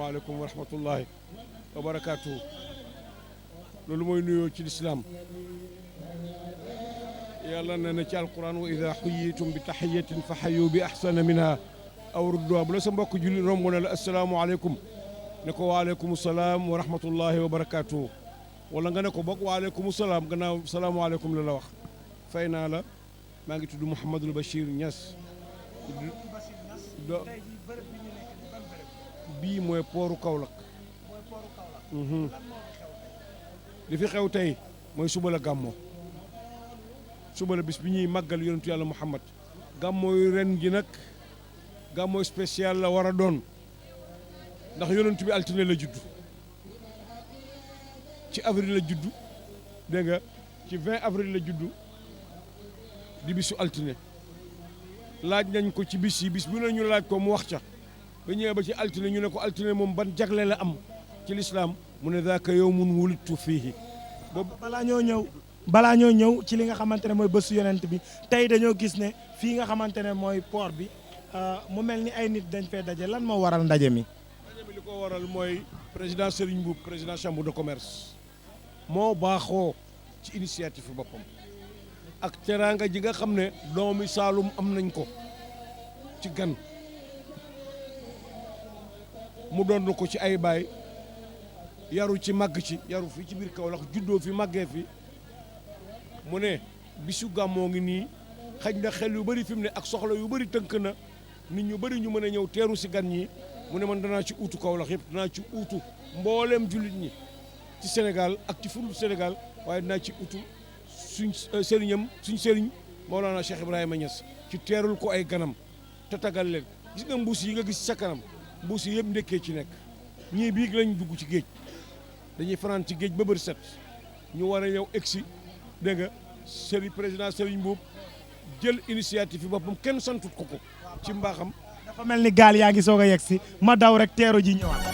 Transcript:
asalaamaaleykum wa rahmatullahi wa barakaatu. loolu mooy nuyoo ci lislaam yàlla nee na ci alquran wa ida xuyitum bi taxiyatin fa xayu bi axsana minha aw rudduha bu la sa mbokk julli romb na la asalaamualeykum ne ko waaleykum salaam wa rahmatullahi wa barakaatu. wala nga ne ko bokk waaleykum salaam gannaaw salaamualeykum la la wax fay naa la maa ngi tudd Mouhamadul Bachir Niass bii mooy pooru Kaolack li fi xew tey mooy suba la gàmmoo suba la bis bi ñuy màggal yonentu yàlla Muhammad gàmmoo ren gi nag gàmmoo spécial la war a doon ndax yonentu bi altine la juddu ci avril la juddu dégg nga ci 20 avril la juddu di bisu altine laaj nañ ko ci bis yi bis bu ne ñu laaj ko mu wax ca ba ñëwee ba ci altine ñu ne ko altine moom ban jagle la am ci lislaam mu ne daaka yawmun wulidtu fiihi boobu balaa ñoo ñëw ci li nga xamante ne mooy bésu yonent bi tey dañoo gis ne fii nga xamante ne mooy port bi mu mel ni ay nit dañ fee daje lan moo waral ndaje mi. ndaje mi li ko waral mooy président Serigne Mboup président chambre de commerce moo baaxoo ci initiative boppam ak teraanga ji nga xam ne doomi Saalum am nañ ko ci gan mu doon ko ci ay baay yaru ci màgg ci yaru fii ci biir Kaolack juddoo fi màggee fi mu ne bisu gàmmoo ngi nii xaj na xel yu bëri fi mu ne ak soxla yu bëri tënk na nit ñu bëri ñu mën a ñëw teeru si gan ñi mu ne man danaa ci uutu Kaolack yëpp danaa ci uutu mbooleem jullit ñi ci Sénégal ak ci fudul Sénégal waaye dinaa ci uutu suñ sëriñ Mawlana Cheikh Ibrahima Niass ci teerul ko ay ganam te tagal leen gis nga mbuus yi nga gis sa kanam mbuus yi yëpp ndekkee ci nekk ñii biig lañ dugg ci géej dañuy fanaan ci géej ba bër set ñu war a ñëw egsi dégg nga président Serigne Mboup jël initiative yi boppam kenn santut ko ci mbaaxam. dafa mel ni gaal yaa ngi soog a yegg si ma daw rek teeru ji ñëwaat.